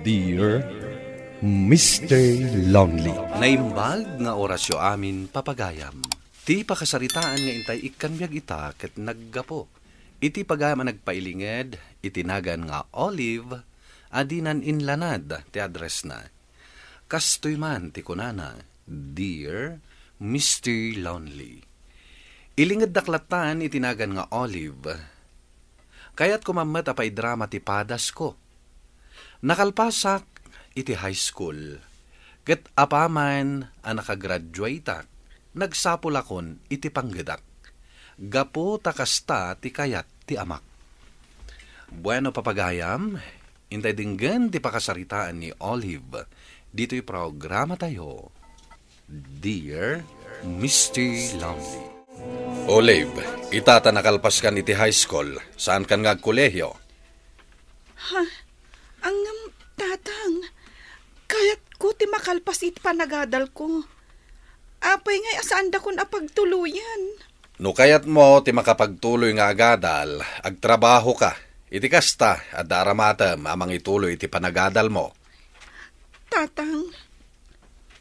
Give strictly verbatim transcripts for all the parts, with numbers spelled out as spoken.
Dear Mister Lonely. Naimbag nga orasyo amin, papagayam. Ti pakasaritaan nga intay ikkan biag ita ket naggapu iti pagayam a nagpailinged iti nagan nga Olive a dinan inlanad ti addressna. Kastoy man ti kunana, "Dear Mister Lonely." Ilingeddak lattan iti nagan nga Olive. Kayatko man met a paidrama ti padasko. Nakalpasak iti high school, ket apaman a nakagraduateak, nagsapulakon iti panggedak. Gapu ta kasta ti kayat ti amak. Bueno, papagayam, intay denggen ti pakasaritaan ni Olive ditoy programatayo, Dear Mister Lonely. Olive, ita ta nakalpaskan iti high school, saankan nga agkolehiyo? Ha? Ngem, Tatang, kayatko ti makalpas iti panagadalko. Apay ngay a saandakon a pagtuloyen? No kayatmo ti makapagtuloy nga agadal, agtrabahoka. Iti kasta, adda aramatem a mangituloy iti panagadalmo. Tatang,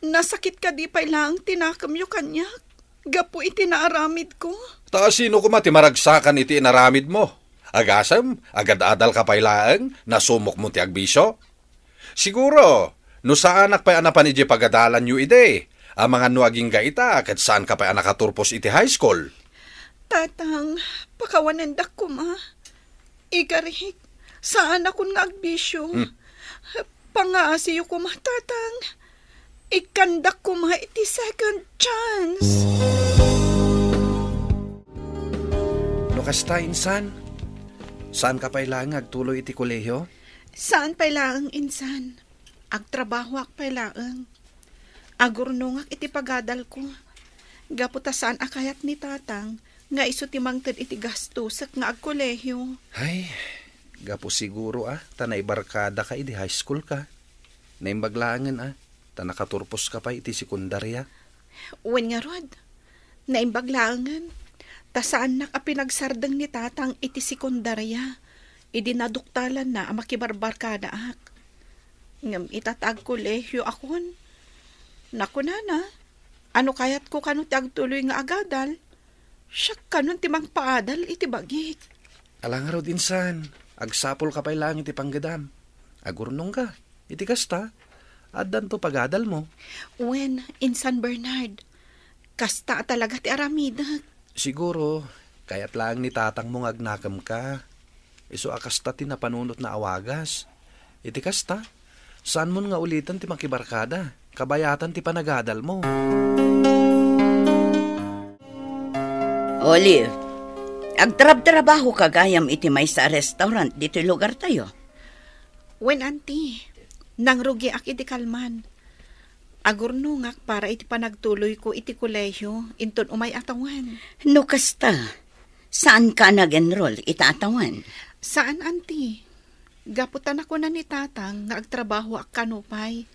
nasakit kadi pay laeng ti nakemyo kaniak gapu iti naaramidko? Ta sino koma ti maragsakan iti inaramidmo? Agasem, agad-adalka pay laeng, nasumokmo ti agbisio? Siguro, no saanak pay a napan idiay pagadalanyo idi, amangan no agingga ita ket saanka pay a nakaturpos iti high school. Tatang, pakawanendak koma. Igarik, saanakon nga agbisio. Hmm. Pangaasiyo koma, Tatang. Ikkandak koma iti second chance. No kasta, insan, saanka pay laeng nga agtuloy iti kolehiyo? Saan pay laeng, insan. Agtrabahoak pay laeng. Agurnongak iti pagadalko. Gapu ta saan a kayat ni Tatang nga isu ti mangted iti gastosek nga agkolehiyo. Ay, gapu siguro a ta naibarkadaka idi high school ka. Naimbag laengen a ta nakaturposka pay iti sekundaria. Wen ngarud, naimbag laengen ta saannak a pinagsardeng ni Tatang iti sekundaria idi naduktalanna a makibarbarkadaak. Ngem ita ta agkolehioakon, nakunana, a no kayatko kano ti agtuloy nga agadal, siak kanon ti mangpaadal iti bagik. Ala ngarud, insan, agsapulka pay laeng iti panggedam. Agurnongka. Iti kasta, addanto pagadalmo. Wen, insan Bernard, kasta a talaga ti aramidek. Siguro, kayat laeng ni tatangmo nga agnakemka. Isu a kasta ti napanunotna a wagas. Iti kasta, saanmon nga uliten ti makibarkada. Kabayatan ti panagadalmo. Olive, agtrabtrabahoka gayam iti maysa a restaurant ditoy lugartayo? Wen, Auntie, nangrugiak iti kalman. Agurnongak para iti panagtuloyko iti kolehio inton umay a tawen. No kasta, saanka a nag-enroll ita a tawen? Saan, Auntie. Gapu ta nakuna ni Tatang nga agtrabahoak kano pay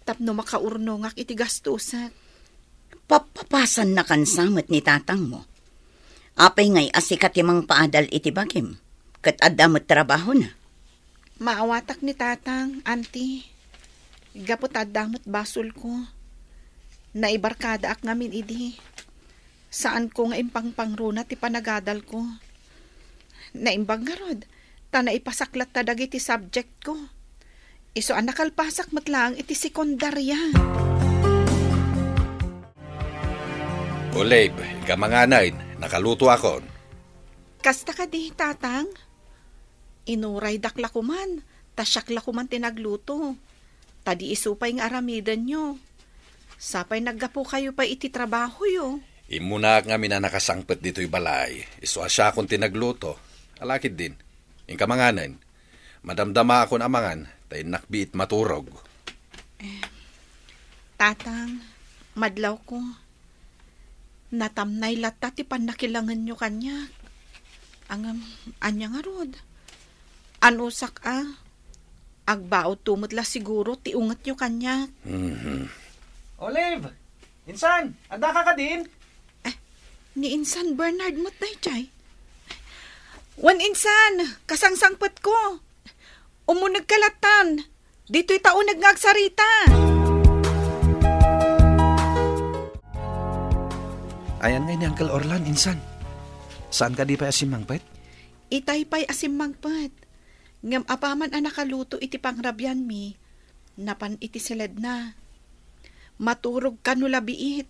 tapno makaurnongak iti gastosek. Pappapasannakan sa met ni tatangmo. Apay ngay a sika ti mangpaadal iti bagim, ket adda met trabahona? Maawatak ni Tatang, Auntie. Gapu ta adda met basolko. Naibarkadaak ngamin idi. Saanko nga impangpangruna ti panagadalko. Naimbag ngarud, ta naipasak latta dagiti subjectko. Isu a nakalpasak met laeng iti sekundaria. Olive, ikamanganen, nakalutoakon. Kasta kadi, Tatang? Inuraydak la koman, ta siak la koman ti nagluto. Ta di isu pay nga aramidenyo. Sapay naggapukayo pay iti trabahoyo. Immunaak ngamin a nakasangpet ditoy balay. Isu a siakon ti nagluto. Alakid din. Inka manganen. Madamdamaakon a mangan, ta innak biit maturog. Eh, Tatang, madlawko. Natamnay latta ti pannakilangenyo kaniak. Ngem, ania ngarud? Anusak a, agbaudto met la siguro ti ungetyo kaniak. Mhm. Olive! Insan! Addaka kadin? Eh, ni Insan Bernard met daydiay. Wen, Insan, kasangsangpetko. Umunegka lattan. Ditoy ta uneg nga agsarita. Ayan ngay ni Uncle Orlan, insan. Saan kadi pay a simmangpet? Itay pay a simmangpet. Ngem apaman a nakaluto iti pangrabianmi, napan iti siledna. Maturog kano la biit.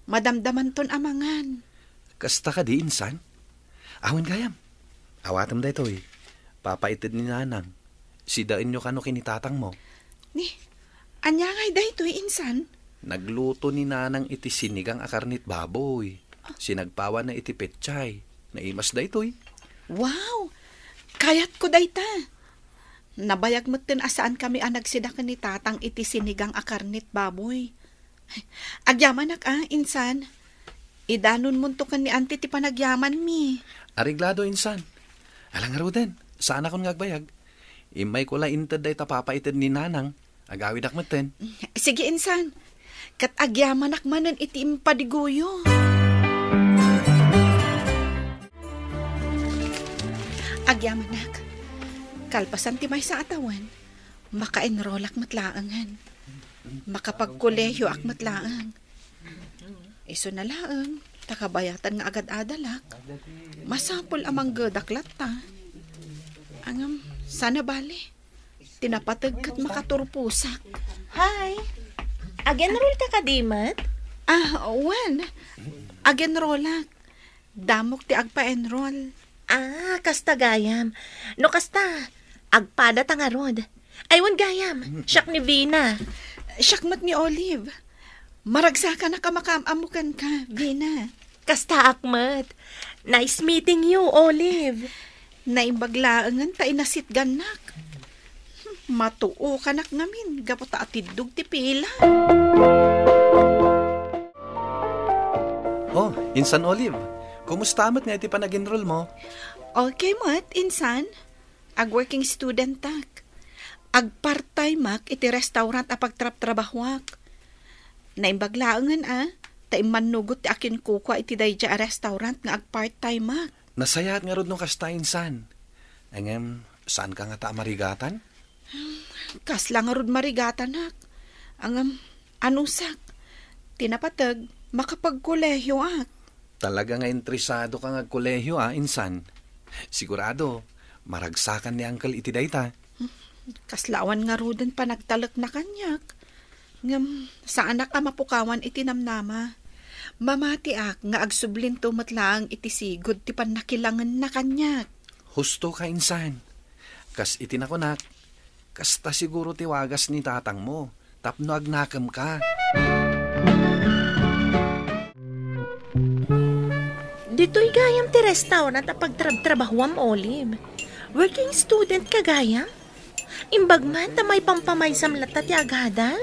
Madamdamanton a mangan. Kasta kadi, insan? Awan gayam. Awatem daytoy. Papaited ni Nanang. Sidaenyo kano ken ni tatangmo. Ni, ania ngay daytoy, insan? Nagluto ni Nanang iti sinigang a karnet baboy. Sinagpawanna iti petsay. Naimas daytoy. Wow! Kayatko dayta. Nabayag metten a saankami a nagsida ken ni tatang iti sinigang a karnet baboy. Agyamanak a, insan. Idanonmonto ken ni Auntie ti panagyamanmi. Areglado, insan. Ala ngaruden, saanakon nga agbayag. Immayko la inted dayta papaited ni Nanang. Agawidak metten. Sige, insan. Ket agyamanak manen iti impadiguyo. Agyamanak. Kalpasan ti maysa a tawen, maka-enrollak met laengen. Makapagkolehioak met laeng. Isuna laeng, ta kabayatan nga agad-adalak, masapul a manggedak latta. Ngem, saan a bale, ti napateg ket makaturposak. Hi! Ag-enroll ka kadi met? Ah, wen. Ag-enrollak. Damok ti agpa-enroll. Ah, kasta gayam. No kasta, agpada ta ngarud. Ay, wen gayam, siak ni Vina. Siak met ni Olive. Maragsakanak a makaam-ammo kenka, Vina. Kastaak met. Nice meeting you, Olive. Naimbag laengen ta inasitgannak. Matuokanak ngamin gapu ta atiddog ti pila. Oh, insan Olive, kumusta met nga iti panag-enroll mo? Okay met, insan. Ag-working studentak. Ag-part-timeak iti restaurant a pagtrabtrabahoak. Naimbag laengen a, ta immannugot ti akinkukua iti daydiay a restaurant nga ag-part-timeak. Nasayaat ngarud no kasta, insan. Ngem, saanka ngata a marigatan? Kasla ngarud marigatanak. Ngem, anusak. Ti napateg, makapagkolehioak. Talaga nga interesado ka nga agkolehio, a, insan. Sigurado, maragsakan ni Uncle iti dayta. Kasla awan ngaruden panagtalekna kaniak. Ngem, saanak a mapukawan iti namnama. Mamatiak nga agsublinto met laeng iti sigud ti pannakilangenna kaniak. Husto ka, insan. Kas iti nakunak, kasta siguro ti wagas ni tatangmo tapno agnakemka. Ditoy gayam ti restaurant a pagtrabtrabahuam, Olive. Working student ka gayam? Imbag man ta maipampamaysam latta ti agadal?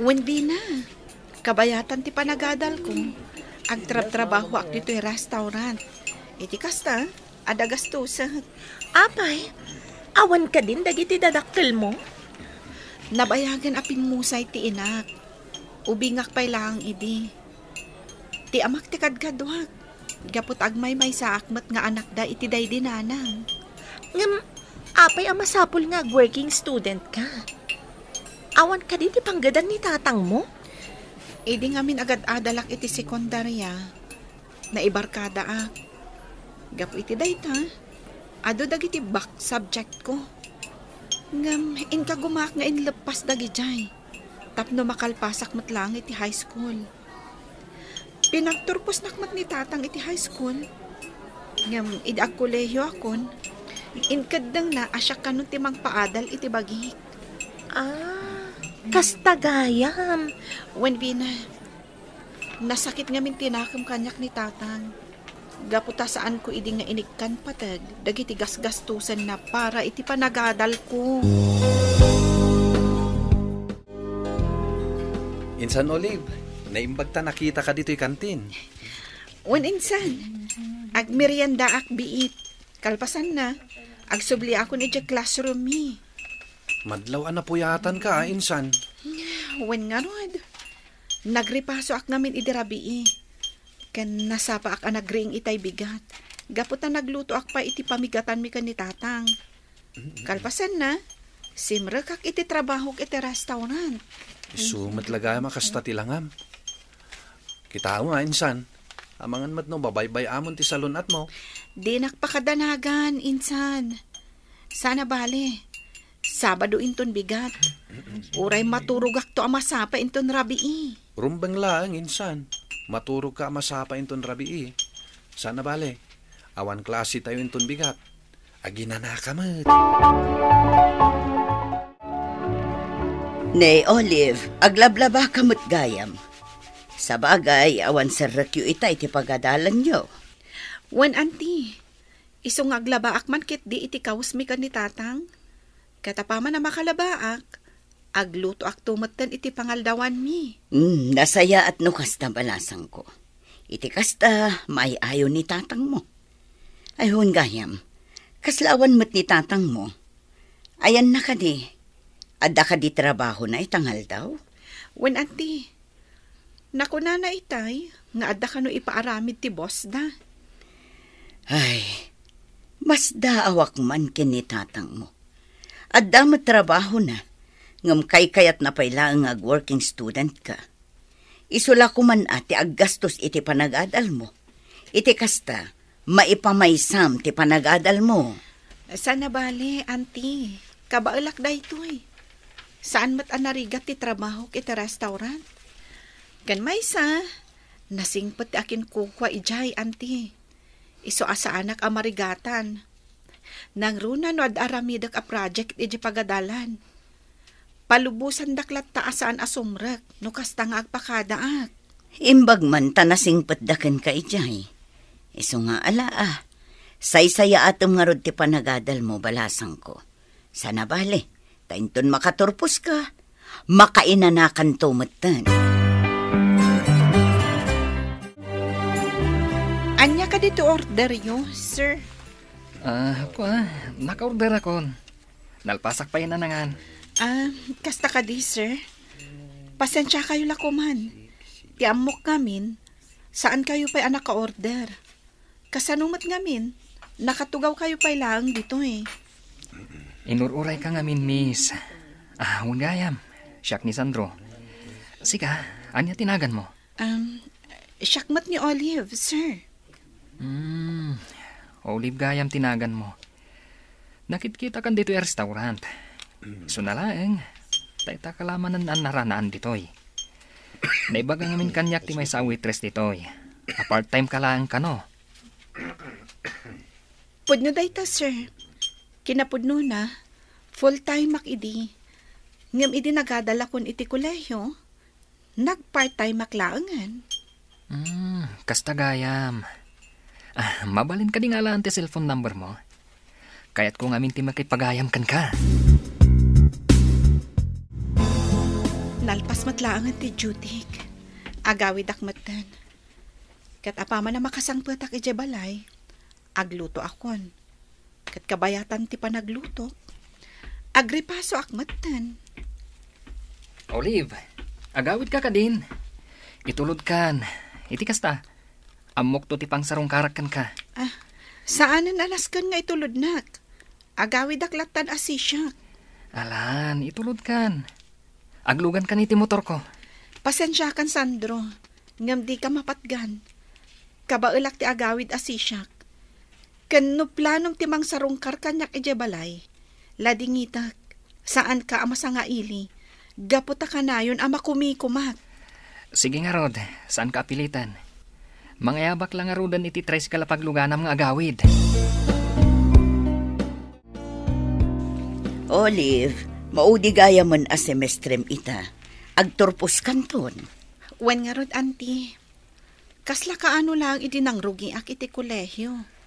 Wen, Vina. Kabayatan ti panagadalko. Agtrabtrabahoak ditoy restaurant. Iti kasta, adda gastusak. Apay, awan kadin dagiti dadakkelmo? Nabayagen a pimmusay ti inak. Ubingak pay laeng idi. Ti amak ti kadkaduak, gapu ta agmaymaysaak met nga anakda iti daydi nanang. Ngem, apay a masapul nga ag-working student ka? Awan kadi ti panggedan ni tatangmo? Idi ngamin agad-adalak iti sekundarya, naibarkadaak. Gapu iti dayta, adu dagiti back subject ko. Ngem, inkagumaak nga inleppas dagidiay tapno makalpasak met laeng iti high school. Pinagturposnak met ni tatang iti high school. Ngem, idi agkolehiyoakon, inkeddengna a siak kano ti mangpaadal iti bagik. Ah, kasta gayam. Wen, Vina, nasakit ngamin ti nakem kaniak ni tatang. Gapu ta saanko idi nga inikkan pateg dagiti gasgastosenna para iti panagadalko. Insan Olive, naimbag ta nakitaka ditoy kantin. Wen insan, agmeriendaak biit. Kalpasanna, agsubliakon idiay classroom mi. Madlaw a napuyatanka, a, insan. Wen ngarud, nagripasoak ngamin idi rabii. Ken nasapaak a nagriing itay bigat, gapu ta naglutoak pay iti pamigatanmi ken ni tatang. Kalpasanna, Simrekak iti trabahok iti restaurant. Isu met la gayam a kasta ti langam. Kitaem nga, insan, amangan met no babaybay-amon ti salun-atmo. Dinak pakadanagan, insan. Saan a bale, Sabado inton bigat. Uray maturogakto a masapa inton rabii. Rumbeng laeng, insan. Maturogka a masapa inton rabii. Saan a bale, awan klase tayo inton bigat. Aginanaka met. Ni Olive, aglablabaka met gayam. Sabagay, awan serrekyo ita iti pagadalanyo. Wen, anti, isu nga aglabaak man ketdi iti kawesmi ken ni Tatang. Ket apaman a makalabaak, aglutoakto metten iti pangaldawanmi. Hmm, nasayaat no kasta, balasangko. Iti kasta, maay-ayo ni tatangmo. Ay, wen gayam, kasla awan met ni tatangmo? Ayanna kadi? Adda kadi trabahona ita nga aldaw? Wen, anti, nakunana itay nga adda kano ipaaramid ti bossda. Ay, masdaawak man ken ni tatangmo. Adda met trabahona, ngem kaykayatna pay laeng nga ag-working student ka. Isu la koma a ti aggastos iti panagadalmo. Iti kasta, maipamaysam ti panagadalmo. Saan a bale, anti. Kabaelak daytoy. Saan met a narigat ti trabahok iti restaurant. Ken maysa, nasingpet ti akinkukua idiay, anti. Isu a saanak a marigatan. Nangruna no ad-aramidek a project iti pagadalan. Palubosandak latta a saan a sumrek no kasta nga agpakadaak. Imbag man ta nasingpetda kenka idiay. Isu nga ala a, saysayaatem ngarud ti panagadalmo, balasangko. Saan a bale, ta inton makaturposka, makainanakanto metten. Ania kadi ti orderyo, sir? Ah, kua, naka-orderakon. Nalpasak pay nanangan. Ah, kasta kadi, sir? Pasensiakayo la koman. Ti ammok ngamin, saankayo pay a naka-order. Kasano met ngamin? Nakatugawkayo pay laeng ditoy. Inur-urayka ngamin, miss. Ah, wen gayam. Siak ni Sandro. Sika, ania ti naganmo? Um, siak met ni Olive, sir. Hmm, Olive gayam ti naganmo. Nakitkitakan ditoy a restaurant. Isu na laeng, ta ita ka la manen a naranaan ditoy. Naibaga ngamin kaniak ti maysa a waitress ditoy. A part-time ka laeng kano? Pudno dayta, sir. Kinapudnona, full-time ak idi. Ngem idi nagadalakon iti kolehio, nag-part-time ak laengen. Hmm, kasta gayam. Ah, mabalin kadi nga alaen ti cellphone number mo? Kayatko ngamin ti makipagayam kenka. Nalpas met laengen ti duty-k. Agawidak metten. Ket apaman a makasangpetak idiay balay, aglutoakon. Ket kabayatan ti panaglutok, agripasoak metten. Olive, agawidka kadin. Itulodkan. Iti kasta, ammokto ti pangsarungkarak kenka. Ah, saanen a nasken nga itulodnak. Agawidak lattan a sisiak. Alan, itulodkan. Aglugankan iti motorko. Pasensiakan, Sandro, ngem dika mapatgan. Kabaelak ti agawid a sisiak. Ken no planom ti mangsarungkar kaniak idiay balay, ladingitek, saanka a masangaili, gapu ta kanayon a makumikumak. Sige ngarud, saanka a pilitan. Mangayabak la ngaruden iti tricycle a pagluganam nga agawid. Olive, maudi gayamen a semestrem ita. Agturposkanton. Wen ngarud, anti. Kasla kaano laeng idi nangrugiak iti kolehio.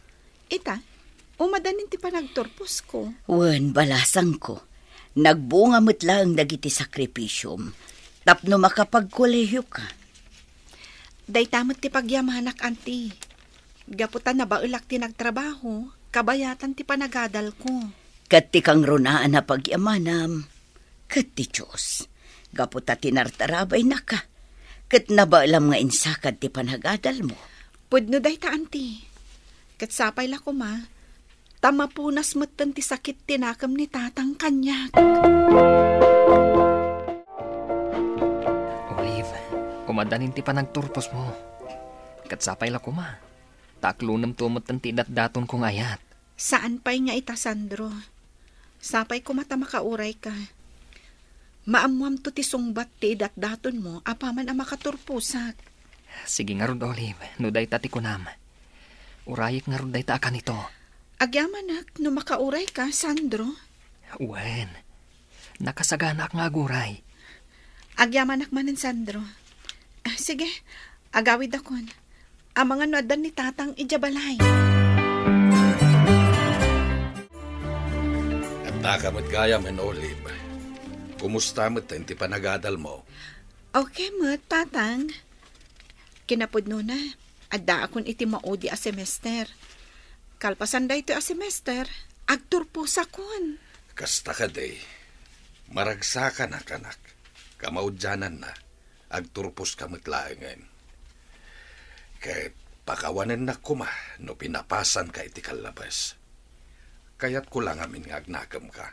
Ita, umadanin ti panagturposko. Wen, balasangko. Nagbunga met laeng dagiti sakripisiom tapno makapagkolehio ka. Dayta met ti pagyamanak, anti. Gapu ta nabaelak ti nagtrabaho, kabayatan ti panagadalko. Ket ti kangrunaan a pagyamanam, ket ti Dios, gapu ta tinartarabaynaka, ket nabaelam nga insakad ti panagadalmo. Pudno dayta, anti. Ket sapay la koma, Ta mapunas metten ti sakit ti nakem ni tatang kaniak. Olive, umaddanin ti panagturposmo. Ket sapay la koma, ta aklonemto metten ti idatdatonko nga ayat. Saan pay nga ita, Sandro. Sapay koma ta makaurayka. Maammoamto ti sungbat ti idatdatonmo apaman a makaturposak. Sige ngarud, Olive, no dayta ti kunam. Urayek ngarud dayta a kanito. Agyamanak no makaurayka, Sandro. Wen, nakasaganaak nga aguray. Agyamanak manen, Sandro. Ah, sige, agawidakon. Amangan no addan ni Tatang idiay balay. Addaka met gayam, Olive. Kumusta met ti panagadalmo? Okay met, Tatang. Kinapudnona, addaakon iti maudi a semester. Kalpasan daytoy a semester, agturposakon. Kasta kadi, maragsakanak, anak. Kamaudiananna, agturposka met laengen. Ket pakawanennak koma no pinapasanka iti kallabes. Kayatko la ngamin nga agnakemka.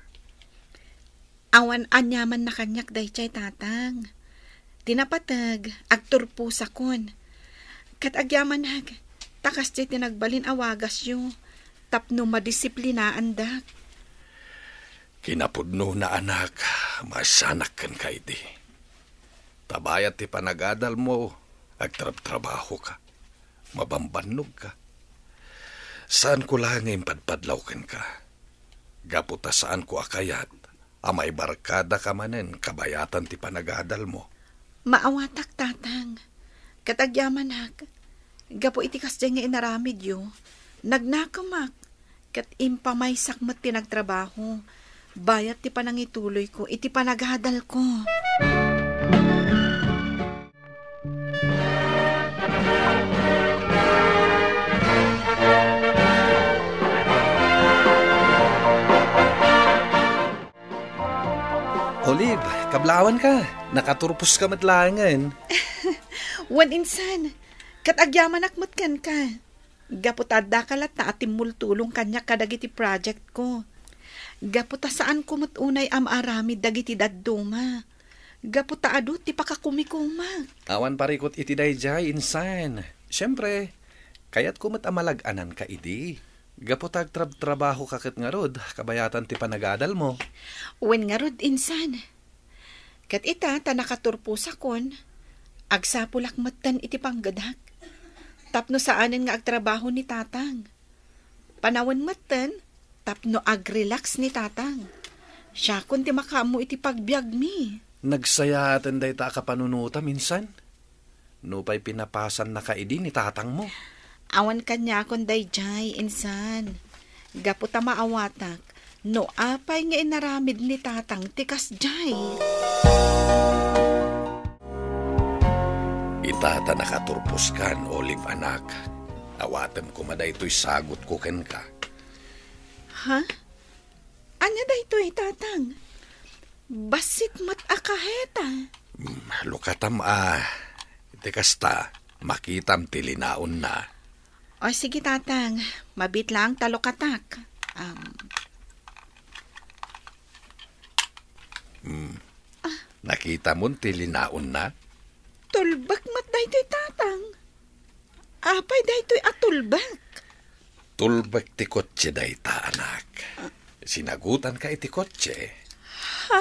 Awan aniamanna kaniak daydiay, Tatang. Ti napateg, agturposakon. Ket agyamanak, ta kasdiay ti nagbalin a wagasyo, tapno madisiplinaandak. Kinapudnona, anak, masanak kenka idi. Ta bayat ti panagadalmo, agtrabtrabahoka, mabambannogka. Saanko la nga impadpadlaw kenka. Gapu ta saanko a kayat a maibarkadaka manen kabayatan ti panagadalmo. Maawatak, Tatang. Ket agyamanak, gapu iti kasdiay nga inaramidyo, nagnakemak, ket impamaysak met ti nagtrabaho, bayat ti panangituloyko iti panagadalko. Olive, kablawanka. Nakaturposka met laengen. Wen, insan. Ket agyamanak met kenka. Gapu ta addaka latta a timmultulong kaniak kadagiti projectko. Gapu ta saanko met unay a maaramid dagiti dadduma. Gapu ta adu ti pakakumikumak. Awan parikut iti daydiay, insan. Siempre, kayatko met a malag-ananka idi. Gapu ta agtrabtrabahoka ket ngarud, kabayatan ti panagadalmo. Wen ngarud, insan. Ket ita ta nakaturposakon, agsapulak metten iti panggedak. Tapno saanen nga agtrabaho ni Tatang. Panawen metten, tapno agrelax ni Tatang. Siakon ti makaammo iti pagbiagmi. Nagsayaaten dayta a kapanunotam, insan? Nupay pinapasannaka idi ni tatangmo? Awan kaniakon daydiay, insan. Gapu ta maawatak, no apay nga inaramid ni tatang ti kasdiay. Ita ta nakaturposkan, Olive, anak. Awatem koma daytoy sagutko kenka. Ha? Ania daytoy, Tatang? Bassit met a kaheta. Mm, lukatam a. Iti kasta, makitam ti linaonna. O, sige, Tatang. Mabiit laeng ta lukatak. Um. Mm. Ah. Nakitamon ti linaonna? Tulbek met daytoy, Tatang. Apay daytoy a tulbek? Tulbek ti kotse dayta, anak. Ah. Sinagutanka iti kotse. Ha?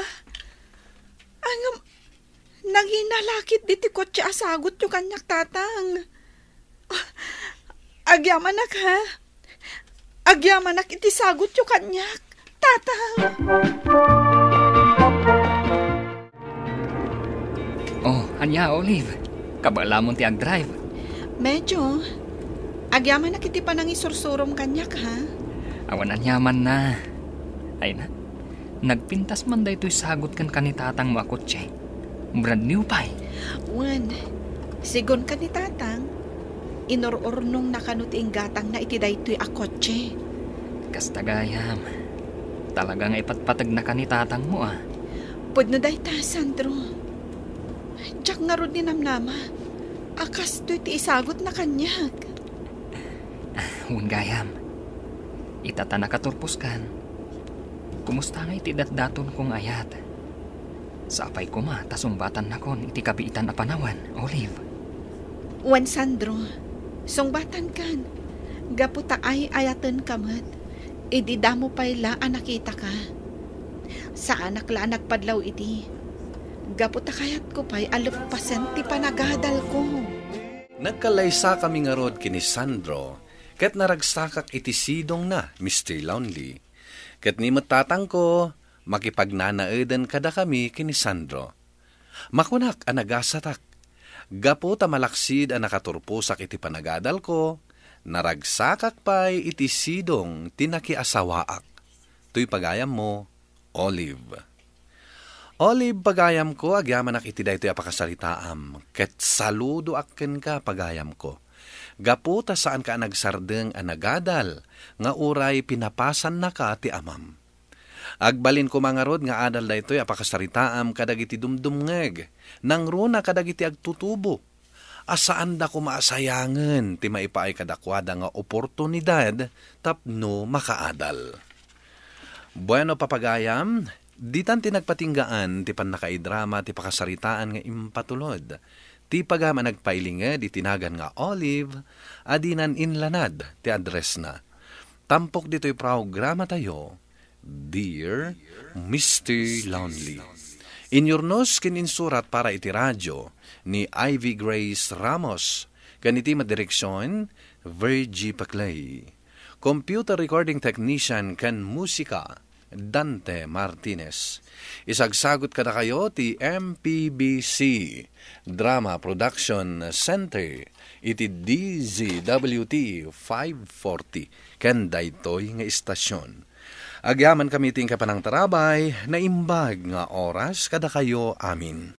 Ngem, nangina la ketdi ti kotse a sagutyo kaniak, Tatang. Agyamanak, ha? Agyamanak iti sagutyo kaniak, Tatang. Oh, ania, Olive? Kabaelamon ti agdrive? Medyo. Agyamanak iti panangisursurom kaniak, ha? Awan aniamanna. Ay na, nagpintas man daytoy sagut kenka ni tatangmo a kotse. Brand new pay. Wen, sigun ken ni tatang, inur-urnongna kano ti inggatangna iti daytoy a kotse. Kasta gayam. Talaga nga ipatpategnaka ni tatangmo, a. Pudno dayta, Sandro. Diak ngarud ninamnama a kastoy ti isagutna kaniak. Wen gayam. Ita ta nakaturposkan, kumusta ngay ti datdatonko nga ayat? Sapay koma ta sungbatannakon iti kabiitan a panawen, Olive. Wen, Sandro, sungbatankan. Gapu ta ay-ayatenka met, idi damo pay la a nakitaka. Saanak la a nagpadlaw idi. Gapu ta kayatko pay a leppasen ti panagadalko. Nagkallaysakami ngarud ken ni Sandro, ket naragsakak iti sidongna, Mister Lonely. Ket ni met tatangko, makipagnanaeden kadakami ken ni Sandro. Makunak a nagasatak. Gapu ta malaksid a nakaturposak iti panagadalko, naragsakak pay iti sidong ti nakiasawaak. Toy pagayammo, Olive. Olive, pagayamko, agyamanak iti daytoy a pakasaritaam, ket saludoak kenka, pagayamko. Gapu ta saanka a nagsardeng a nagadal, nga uray pinapasannaka ti amam. Agbalin koma ngarud nga adal daytoy a pakasaritaam kadagiti dumdumngeg, nangruna kadagiti agtutubo, a saanda koma a sayangen ti maipaay kadakuada nga oportunidad tapno makaadal. Bueno, papagayam, ditan ti nagpatinggaan ti pannakaidrama ti pakasaritaan nga impatulod. Ti pagayam a nagpailinged iti nagan nga Olive, a dinan inlanad ti addressna. Tampok ditoy programatayo, Dear Mister Lonely. Inyurnos ken insurat para iti radyo ni Ivy Grace Ramos, ken iti madireksion, Virgie Paclay. Computer recording technician ken musika, Dante Martinez. Isagsagot kadakayo ti M P B C Drama Production Center iti D Z W T five forty ken daytoy nga istasyon. Agyamankami ti inka panangtarabay, naimbag nga oras kadakayo amin.